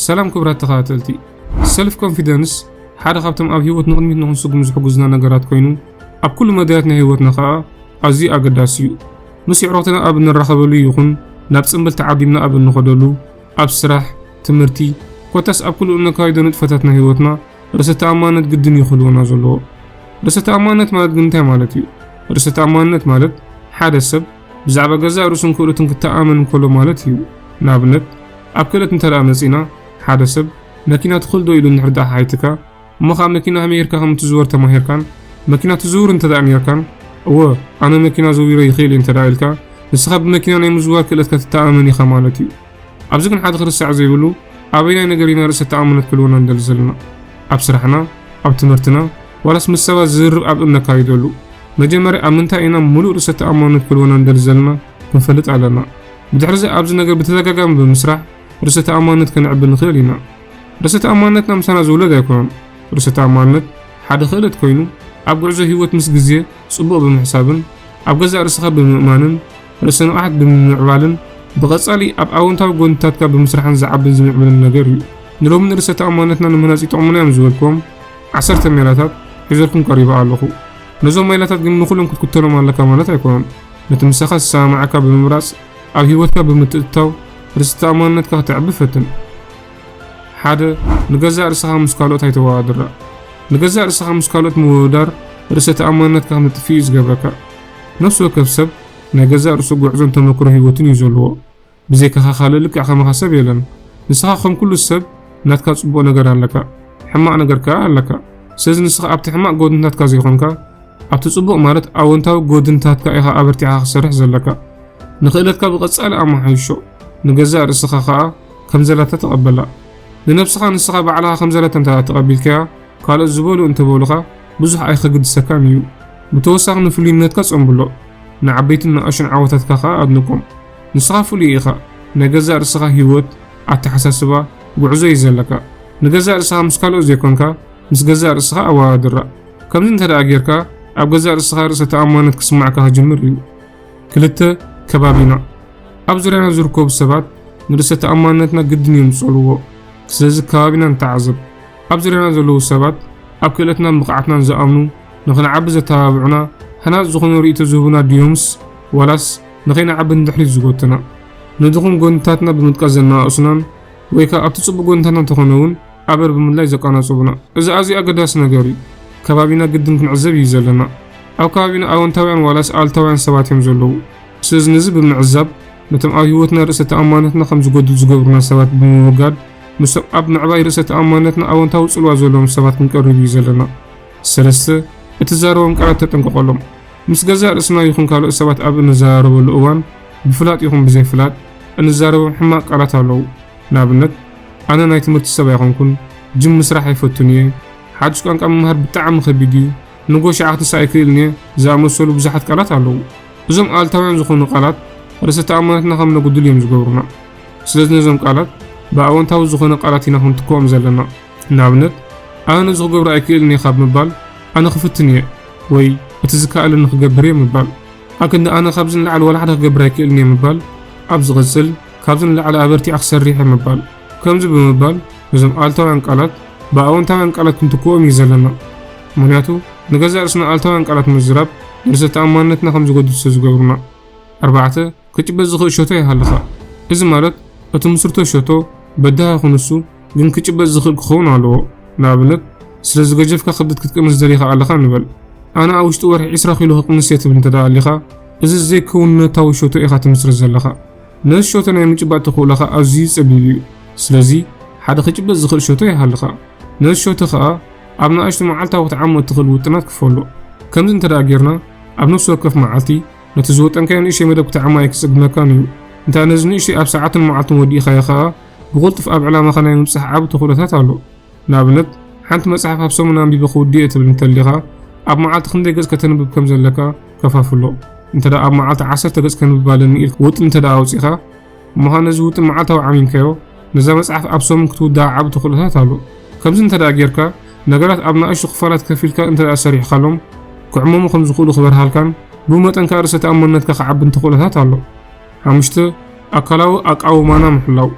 ሰላም ክቡራት ተኸታተልቲ። ሰልፍ ኮንፊደንስ ሓደ ካብቶም ኣብ ህይወት ንቕድሚት ንኽንስጉም ዝሕጉዝና ነገራት ኮይኑ፣ ኣብ ኩሉ መዳያት ናይ ህይወትና ኸኣ ኣዝዩ ኣገዳሲ እዩ። ምስ የዕሩኽትና ኣብ እንራኸበሉ ይኹን ናብ ጽምብል ተዓዲምና ኣብ እንኸደሉ፣ ኣብ ስራሕ፣ ትምህርቲ፣ ኮታስ ኣብ ኩሉ እነካይዶ ንጥፈታት ናይ ህይወትና ርእሰ ተኣማንነት ግድን እዩ ክህልወና ዘለዎ። ርእሰ ተኣማንነት ማለት ግን እንታይ ማለት እዩ? ርእሰ ተኣማንነት ማለት ሓደ ሰብ ብዛዕባ ገዛእ ርእሱን ክእለቱን ክተኣመን እንከሎ ማለት እዩ። ንኣብነት፣ ኣብ ክእለት እንተ ደኣ መጺና፣ ሓደ ሰብ መኪና ትኽእል ዶ ኢሉ እንድሕር ደኣ ሓቲትካ፣ እሞ ኸኣ መኪና ከመይ ጌርካ ከም እትዝወር ተማሂርካን፣ መኪና ትዝውር እንተ ደኣ ኔርካን፣ እወ፣ ኣነ መኪና ዘዊረ ይኽእል እየ እንተ ደኣ ኢልካ፣ ንስኻ ብመኪና ናይ ምዝዋር ክእለትካ ትተኣመን ኢኻ ማለት እዩ። ኣብዚ ግን ሓደ ክርሳዕ ዘይብሉ፣ ኣበየናይ ነገር ኢና ርእሰ ተኣማንነት ክህልወና ንደሊ ዘለና? ኣብ ስራሕና፣ ኣብ ትምህርትና፣ ዋላስ ምስ ሰባት ዝርርብ ኣብ እነካይደሉ? መጀመርያ ኣብ ምንታይ ኢና ምሉእ ርእሰ ተኣማንነት ክህልወና ንደሊ ዘለና ክንፈልጥ ኣለና። ብድሕርዚ ኣብዚ ነገር ብተደጋጋሚ ብምስራሕ ርእሰ ተኣማንነት ከነዕቢ ንኽእል ኢና። ርእሰ ተኣማንነትና ምሳና ዝውለድ ኣይኮነን። ርእሰ ተኣማንነት ሓደ ክእለት ኮይኑ፣ ኣብ ጉዕዞ ህይወት ምስ ግዜ ጽቡቕ ብምሕሳብን ኣብ ገዛእ ርእስኻ ብምእማንን፣ ርእሰ ንቕሓት ብምምዕባልን፣ ብቐጻሊ ኣብ ኣወንታዊ ጎንታትካ ብምስራሕን ዝዓብን ዝምዕብልን ነገር እዩ። ንሎሚ ንርእሰ ተኣማንነትና ንምህናጽ ይጠቕሙና እዮም ዝበልክዎም ዓሰርተ ሜላታት ሒዘልኩም ቀሪበ ኣለኹ። ነዞም ሜላታት ግን ንኹሎም ክትክተሎም ኣለካ ማለት ኣይኮነን። ነቲ ምሳኻ ዝሰማማዓካ ብምምራጽ፣ ኣብ ህይወትካ ብምትእትታው፣ ርእሰ ተኣማንነትካ ከተዕቢ ፈትን። ሓደ፣ ንገዛእ ርእስኻ ምስ ካልኦት ኣይተወዳድራ። ንገዛእ ርእስኻ ምስ ካልኦት ምውድዳር ርእሰ ተኣማንነትካ ከም ትጥፍእ እዩ ዝገብረካ። ነፍሲ ወከፍ ሰብ ናይ ገዛእ ርእሱ ጉዕዞን ተመክሮ ህይወትን እዩ ዘለዎ። ብዘይካኻ ካልእ ልክዕ ከማኻ ሰብ የለን። ንስኻ ከም ኩሉ ሰብ ናትካ ጽቡቕ ነገር ኣለካ፣ ሕማቕ ነገር ከኣ ኣለካ። ስለዚ ንስኻ ኣብቲ ሕማቕ ጎድንታትካ ዘይኮንካ፣ ኣብቲ ጽቡቕ ማለት ኣወንታዊ ጎድንታትካ ኢኻ ኣበርቲዕካ ክትሰርሕ ዘለካ። ንኽእለትካ ብቐጻሊ ኣመሓይሾ፣ ንገዛእ ርእስኻ ኸኣ ከም ዘላታ ተቐበላ። ንነብስኻ ንስኻ ባዕልኻ ከም ዘላታ እንተ ተቐቢልካያ፣ ካልኦት ዝበሉ እንተበሉኻ ብዙሕ ኣይኸግድሰካን እዩ። ብተወሳኺ ንፍሉይነትካ ጸንብሎ፣ ንዓበይትን ንኣሽቱን ዓወታትካ ኸኣ ኣድንቆም። ንስኻ ፍሉይ ኢኻ። ናይ ገዛእ ርእስኻ ህይወት፣ ኣተሓሳስባ፣ ጉዕዞ እዩ ዘለካ። ንገዛእ ርእስኻ ምስ ካልኦት ዘይኮንካ፣ ምስ ገዛእ ርእስኻ ኣወዳድራ። ከምዚ እንተ ደኣ ጌርካ፣ ኣብ ገዛእ ርእስኻ ርእሰ ተኣማንነት ክስማዓካ ክጅምር እዩ። ክልተ፣ ከባቢና። ኣብ ዙርያና ዝርከቡ ሰባት ንርእሰ ተኣማንነትና ግድን እዮም ዝጸልውዎ። ስለዚ ከባቢና ንተዓዘብ። ኣብ ዙርያና ዘለዉ ሰባት ኣብ ክእለትናን ብቕዓትናን ዝኣምኑ፣ ንኽንዓቢ ዘተባብዑና፣ ሃናጺ ዝኾነ ርእይቶ ዝህቡና ድዮምስ ዋላስ ንኸይንዓቢ ንድሕሪት ዝጎቱና? ንድኹም ጎንታትና ብምጥቃስ ዘነኣእሱናን ወይ ከኣ ኣብቲ ጽቡቕ ጎንታትና እንተኾነ እውን ኣበር ብምድላይ ዘቀናጽቡና። እዚ ኣዝዩ ኣገዳሲ ነገር እዩ። ከባቢና ግድን ክንዕዘብ እዩ ዘለና። ኣብ ከባቢና ኣወንታውያን ዋላስ ኣሉታውያን ሰባት እዮም ዘለዉ። ስለዚ ነዚ ብምዕዛብ፣ ነቶም ኣብ ህይወትና ርእሰ ተኣማንነትና ከም ዝጎድል ዝገብሩና ሰባት ብምውጋድ፣ ምስቶም ኣብ ምዕባይ ርእሰ ተኣማንነትና ኣወንታዊ ጽልዋ ዘለዎም ሰባት ክንቀርብ እዩ ዘለና። ሰለስተ፣ እትዛረቦም ቃላት ተጠንቀቐሎም። ምስ ገዛእ ርእስና ይኹን ካልኦት ሰባት ኣብ እንዘራረበሉ እዋን፣ ብፍላጥ ይኹን ብዘይፍላጥ፣ እንዛረቦም ሕማቕ ቃላት ኣለዉ። ንኣብነት፣ ኣነ ናይ ትምህርቲ ሰብ ኣይኮንኩን፣ ጅም ምስራሕ ኣይፈቱን እየ፣ ሓድሽ ቋንቋ ምምሃር ብጣዕሚ ከቢድ እዩ፣ ንጎሽ ዓኽትስ ኣይክእልን እየ ዝኣመሰሉ ብዙሓት ቃላት ኣለዉ። እዞም ኣሉታውያን ዝኾኑ ቃላት ርእሰ ተኣማንነትና ከም ነጉድል እዮም ዝገብሩና። ስለዚ ነዞም ቃላት ብኣወንታዊ ዝኾነ ቃላት ኢና ክንትክኦም ዘለና። ንኣብነት፣ ኣነ ነዚ ክገብሮ ኣይክእልን እየ ካብ ምባል፣ ኣነ ክፍትን እየ ወይ እቲ ዝከኣለኒ ክገብር እየ ምባል። ኣክንዲ ኣነ ካብዚ ንላዕሊ ዋላ ሓደ ክገብር ኣይክእልን እየ ምባል፣ ኣብ ዝቕጽል ካብዚ ንላዕሊ ኣበርቲዐ ክሰርሕ እየ ምባል። ከምዚ ብምባል ነዞም ኣሉታውያን ቃላት ብኣወንታውያን ቃላት ክንትክኦም እዩ ዘለና። ምኽንያቱ ንገዛእ ርእስና ኣሉታውያን ቃላት ምዝራብ ንርእሰ ተኣማንነትና ከም ዝጎድል ስለ ዝገብሩና። ኣርባዕተ፣ ክጭበጥ ዝኽእል ሸቶ ይሃልኻ። እዚ ማለት እቲ ምስርቶ ሸቶ በዳሂ ይኹን ንሱ ግን ክጭበጥ ዝኽእል ክኸውን ኣለዎ። ንኣብነት፣ ስለዚ ገጀፍካ ክብደት ክትቅንስ ደሊኻ ኣለኻ ንበል። ኣነ ኣብ ውሽጢ ወርሒ ዕስራ ኪሎ ክቕንስ እየ ትብል እንተ ደኣ ኣሊኻ፣ እዚ ዘይክውንነታዊ ሸቶ ኢኻ ትምስርት ዘለኻ። ነዚ ሸቶ ናይ ምጭባጥ ተኽእሎኻ ኣዝዩ ጸቢብ እዩ። ስለዚ፣ ሓደ ክጭበጥ ዝኽእል ሸቶ ይሃልኻ። ነዚ ሸቶ ኸኣ ኣብ ንኣሽቱ መዓልታዊ ክትዓሞ እትኽእል ውጥናት ክፈሎ። ከምዚ እንተ ደኣ ጌርና፣ ኣብ ነፍሲ ወከፍ መዓልቲ ነቲ ዝወጠንካዮ ንእሽተይ መደብ ክትዓሞ ኣይክጸግመካን እዩ። እንተ ነዚ ንእሽተይ ኣብ ሰዓትን መዓልትን ወዲእካዮ ኸኣ፣ ብቕልጡፍ ኣብ ዕላማኻ ናይ ምብጻሕ ዓቢ ተኽእሎታት ኣሎ። ንኣብነት፣ ሓንቲ መጽሓፍ ኣብ ሰሙን ኣንቢበ ክውድእ እየ ትብል እንተሊኻ፣ ኣብ መዓልቲ ክንደይ ገጽ ከተንብብ ከም ዘለካ ከፋፍሎ። እንተ ደኣ ኣብ መዓልቲ ዓሰርተ ገጽ ከንብብ ኣለኒ ኢልካ ውጥን እንተ ደኣ ኣውጺእካ፣ እሞ ኸኣ ነዚ ውጥን መዓልታዊ ዓሚምካዮ፣ ነዛ መጽሓፍ ኣብ ሰሙን ክትውድኣ ዓቢ ተኽእሎታት ኣሎ። ከምዚ እንተ ደኣ ጌርካ፣ ነገራት ኣብ ንኣሽቱ ክፋላት ከፊልካ እንተ ደኣ ሰሪሕካሎም፣ ክዕመሙ ከም ዝኽእሉ ክበርሃልካን፣ ብኡ መጠን ከኣ ርእሰ ተኣማንነትካ ክዓብን ተኽእሎታት ኣሎ። ሓሙሽተ፣ ኣካላዊ ኣቃውማና ምሕላው።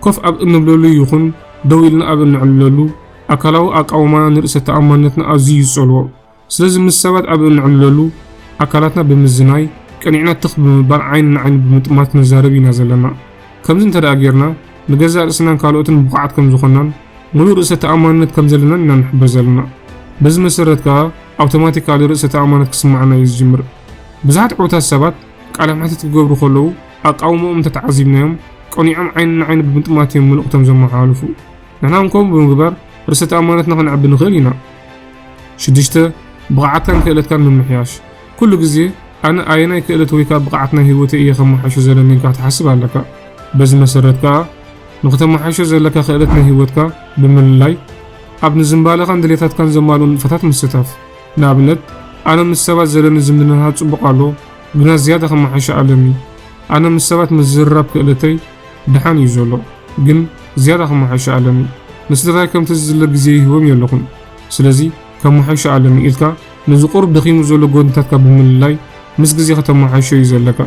ኮፍ ኣብ እንብለሉ ይኹን ደው ኢልና ኣብ እንዕልለሉ ኣካላዊ ኣቃውማና ንርእሰ ተኣማንነትና ኣዝዩ ይጸልዎ። ስለዚ ምስ ሰባት ኣብ እንዕልለሉ ኣካላትና ብምዝናይ ቀኒዕና ትኽ ብምባል ዓይኒ ንዓይኒ ብምጥማት ክንዛረብ ኢና ዘለና። ከምዚ እንተ ደኣ ጌርና ንገዛእ ርእስናን ካልኦትን ብቑዓት ከም ዝኾንናን ምሉእ ርእሰ ተኣማንነት ከም ዘለናን ኢና ንሕብር ዘለና። በዚ መሰረት ከኣ ኣውቶማቲካሊ ርእሰ ተኣማንነት ክስምዓና እዩ ዝጅምር። ብዙሓት ዕዉታት ሰባት ቃለ መሕትት ክገብሩ ከለዉ ኣቃውሞኦም እንተተዓዚብናዮም ቀኒዖም ዓይኒ ንዓይኒ ብምጥማት እዮም መልእኽቶም ዘመሓላልፉ። ንሕና እውን ከምኡ ብምግባር ርእሰ ተኣማንነትና ከነዕቢ ንኽእል ኢና። ሽዱሽተ፣ ብቕዓትካን ክእለትካን ምምሕያሽ። ኩሉ ግዜ ኣነ ኣየናይ ክእለት ወይ ከኣ ብቕዓት ናይ ህይወተይ እየ ከመሓይሾ ዘለኒ ኢልካ ክትሓስብ ኣለካ። በዚ መሰረት ከኣ ንኽተመሓይሾ ዘለካ ክእለት ናይ ህይወትካ ብምልላይ ኣብ ንዝንባለኻን ድሌታትካን ዘማልኡ ንጥፈታት ምስታፍ። ንኣብነት ኣነ ምስ ሰባት ዘለኒ ዝምድናታት ጽቡቕ ኣሎ፣ ግና ዝያዳ ከመሓይሾ ኣለኒ። ኣነ ምስ ሰባት ምዝርራብ ክእለተይ ደሓን እዩ ዘሎ፣ ግን ዝያዳ ከመሓይሾ ኣለኒ። ንስድራይ ከምቲ ዝድለ ግዜ ይህቦም የለኹን፣ ስለዚ ከመሓይሾ ኣለኒ ኢልካ ነዚ ቁሩብ ደኺሙ ዘሎ ጎድንታትካ ብምልላይ ምስ ግዜ ከተመሓይሾ እዩ ዘለካ።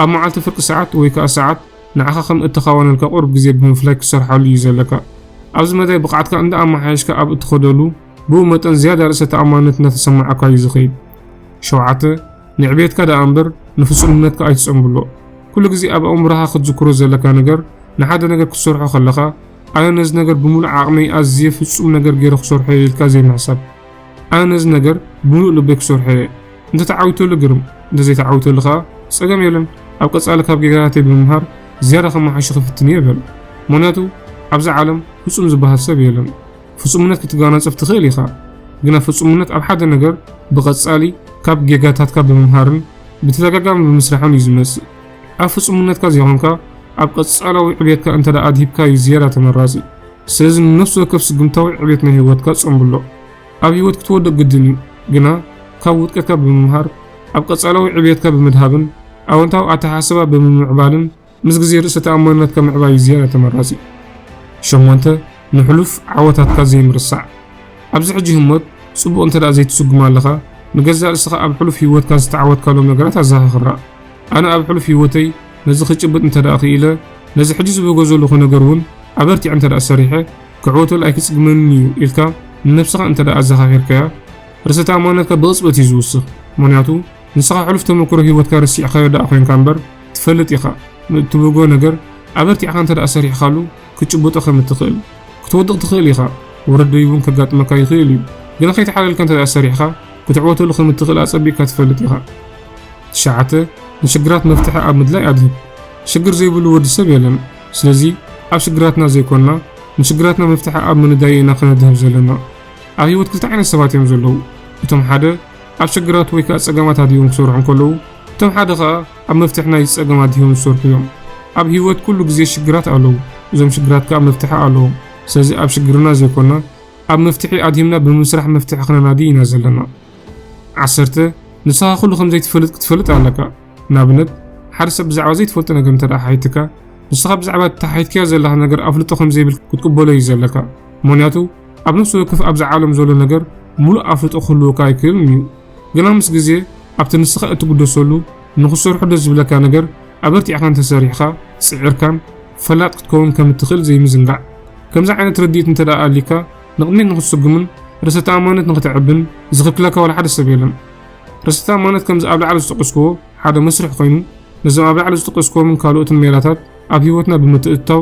ኣብ መዓልቲ ፍርቂ ሰዓት ወይ ከኣ ሰዓት ንዓኻ ከም እተኻወነልካ ቁሩብ ግዜ ብምፍላይ ክትሰርሓሉ እዩ ዘለካ። ኣብዚ መዳይ ብቕዓትካ እንዳ ኣመሓየሽካ ኣብ እትኸደሉ ብኡ መጠን ዝያዳ ርእሰ ተኣማንነት እናተሰማዓካ እዩ ዝኸይድ። ሸውዓተ፣ ንዕቤትካ ደኣ እምበር ንፍጹምነትካ ኣይትጸንብሎ። ኩሉ ግዜ ኣብ ኣእምሮኻ ክትዝክሮ ዘለካ ነገር ንሓደ ነገር ክትሰርሖ ከለኻ ኣነ ነዚ ነገር ብምሉእ ዓቕመይ ኣዝየ ፍጹም ነገር ገይረ ክሰርሖ እየ ኢልካ ዘይምሕሳብ። ኣነ ነዚ ነገር ብምሉእ ልበይ ክሰርሖ እየ። እንተተዓዊተሉ ግርም፣ እንተዘይተዓዊተሉ ከኣ ጸገም የለን። ኣብ ቀጻሊ ካብ ጌጋታተይ ብምምሃር ዝያዳ ከመሓይሾ ክፍትን እየ በል። ምኽንያቱ ኣብዛ ዓለም ፍጹም ዝበሃል ሰብ የለን። ፍጹምነት ክትጓናጸፍ ትኽእል ኢኻ፣ ግና ፍጹምነት ኣብ ሓደ ነገር ብቐጻሊ ካብ ጌጋታትካ ብምምሃርን ብተደጋጋሚ ብምስራሕን እዩ ዝመጽእ። ኣብ ፍጹምነትካ ዘይኮንካ ኣብ ቀጻላዊ ዕብየትካ እንተ ደኣ ኣድሂብካ እዩ ዝያዳ ተመራጺ። ስለዚ ንነፍሲ ወከፍ ስጉምታዊ ዕብየት ናይ ህይወትካ ጸንብሎ። ኣብ ህይወት ክትወድቕ ግድን እዩ፣ ግና ካብ ውድቀትካ ብምምሃር ኣብ ቀጻላዊ ዕብየትካ ብምድሃብን ኣወንታዊ ኣተሓሳስባ ብምምዕባልን ምስ ግዜ ርእሰ ተኣማንነትካ ምዕባይ እዩ ዝያዳ ተመራጺ። ሸሞንተ፣ ንሕሉፍ ዓወታትካ ዘይምርሳዕ። ኣብዚ ሕጂ ህሞት ጽቡቕ እንተ ደኣ ዘይትስጉም ኣለኻ፣ ንገዛእ ርእስኻ ኣብ ሕሉፍ ህይወትካ ዝተዓወትካሎም ነገራት ኣዘኻኽራ። ኣነ ኣብ ሕሉፍ ህይወተይ ነዚ ክጭብጥ እንተ ደኣ ክኢለ፣ ነዚ ሕጂ ዝብህጎ ዘለኹ ነገር እውን ኣበርቲዐ እንተ ደኣ ሰሪሐ፣ ክዕወተሉ ኣይክጽግመንን እዩ ኢልካ ንነብስኻ እንተ ደኣ ኣዘኻኺርካያ፣ ርእሰ ተኣማንነትካ ብቕጽበት እዩ ዝውስኽ። ምኽንያቱ ንስኻ ሕሉፍ ተመክሮ ህይወትካ ረሲዕካዮ ደኣ ኮይንካ እምበር ትፈልጥ ኢኻ። ንእትብህጎ ነገር ኣበርቲዕካ እንተ ደኣ ሰሪሕካሉ ክትጭብጦ ከም እትኽእል። ክትወድቕ ትኽእል ኢኻ፣ ውርደት እውን ከጋጥመካ ይኽእል እዩ። ግና ከይተሓለልካ እንተ ደኣ ሰሪሕካ ክትዕወተሉ ከም እትኽእል ኣጸቢቕካ ትፈልጥ ኢኻ። ትሽዓተ፣ ንሽግራት መፍትሒ ኣብ ምድላይ ኣድህብ። ሽግር ዘይብሉ ወዲ ሰብ የለን። ስለዚ ኣብ ሽግራትና ዘይኮንና ንሽግራትና መፍትሒ ኣብ ምንዳይ ኢና ከነድህብ ዘለና። ኣብ ህይወት ክልተ ዓይነት ሰባት እዮም ዘለዉ። እቶም ሓደ ኣብ ሽግራት ወይ ከኣ ጸገማት ኣድህቦም ክሰርሑ እንከለዉ፣ እቶም ሓደ ከኣ ኣብ መፍትሒ ናይቲ ጸገም ኣድህቦም ዝሰርሑ እዮም። ኣብ ህይወት ኩሉ ግዜ ሽግራት ኣለዉ። እዞም ሽግራት ከኣ መፍትሒ ኣለዎም። ስለዚ ኣብ ሽግርና ዘይኮንና ኣብ መፍትሒ ኣድሂብና ብምስራሕ መፍትሒ ክነናዲ ኢና ዘለና። ዓሰርተ፣ ንስኻ ኩሉ ከም ዘይትፈልጥ ክትፈልጥ ኣለካ። ንኣብነት ሓደ ሰብ ብዛዕባ ዘይትፈልጦ ነገር እንተ ደኣ ሓቲትካ፣ ንስኻ ብዛዕባ እታ ሓቲትካያ ዘለኻ ነገር ኣፍልጦ ከም ዘይብልካ ክትቅበሎ እዩ ዘለካ። ምኽንያቱ ኣብ ነፍሲ ወከፍ ኣብዛ ዓለም ዘሎ ነገር ምሉእ ኣፍልጦ ክህልወካ ኣይክእልን እዩ። ግና ምስ ግዜ ኣብቲ ንስኻ እትግደሰሉ ንኽትሰርሖ ደስ ዝብለካ ነገር ኣበርቲዕካ እንተሰሪሕካ ጽዒርካን ፈላጥ ክትከውን ከም እትኽእል ዘይምዝንጋዕ። ከምዚ ዓይነት ርድኢት እንተ ደኣ ኣልዩካ ንቕድሚት ንኽትስጉምን ርእሰ ተኣማንነት ንኽተዕብን ዝኽልክለካ ዋላ ሓደ ሰብ የለን። ርእሰ ተኣማንነት ከምዚ ኣብ ላዕሊ ዝጠቐስክዎ ሓደ መስርሕ ኮይኑ ነዞም ኣብ ላዕሊ ዝጠቐስክዎምን ካልኦትን ሜላታት ኣብ ህይወትና ብምትእትታው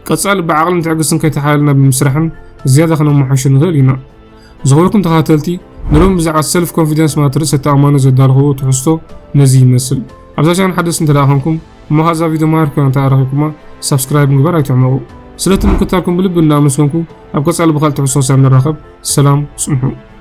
ቀጻሊ ብዓቕልን ትዕግስትን ከይተሓለልና ብምስራሕን ዝያዳ ከነመሓይሾ ንኽእል ኢና። ዝኸበርኩም ተኸታተልቲ ንሎሚ ብዛዕባ ሰልፍ ኮንፊደንስ ማለት ርእሰ ተኣማንነት ዘዳለኽዎ ትሕዝቶ ነዚ ይመስል። ኣብዛ ቻነል ሓደስቲ እንተ ደኣ ኾንኩም እሞ ከኣ እዛ ቪድዮ መሃሪት ኮይና እንተ ደኣ ረኺብኩማ ሳብስክራይብ ምግባር ኣይትሕመቑ። ስለቲ ምክትታልኩም ብልቢ እናኣመስገንኩ ኣብ ቀጻሊ ብኻልእ ትሕዝቶ ክሳብ ንራኸብ ሰላም ጽንሑ።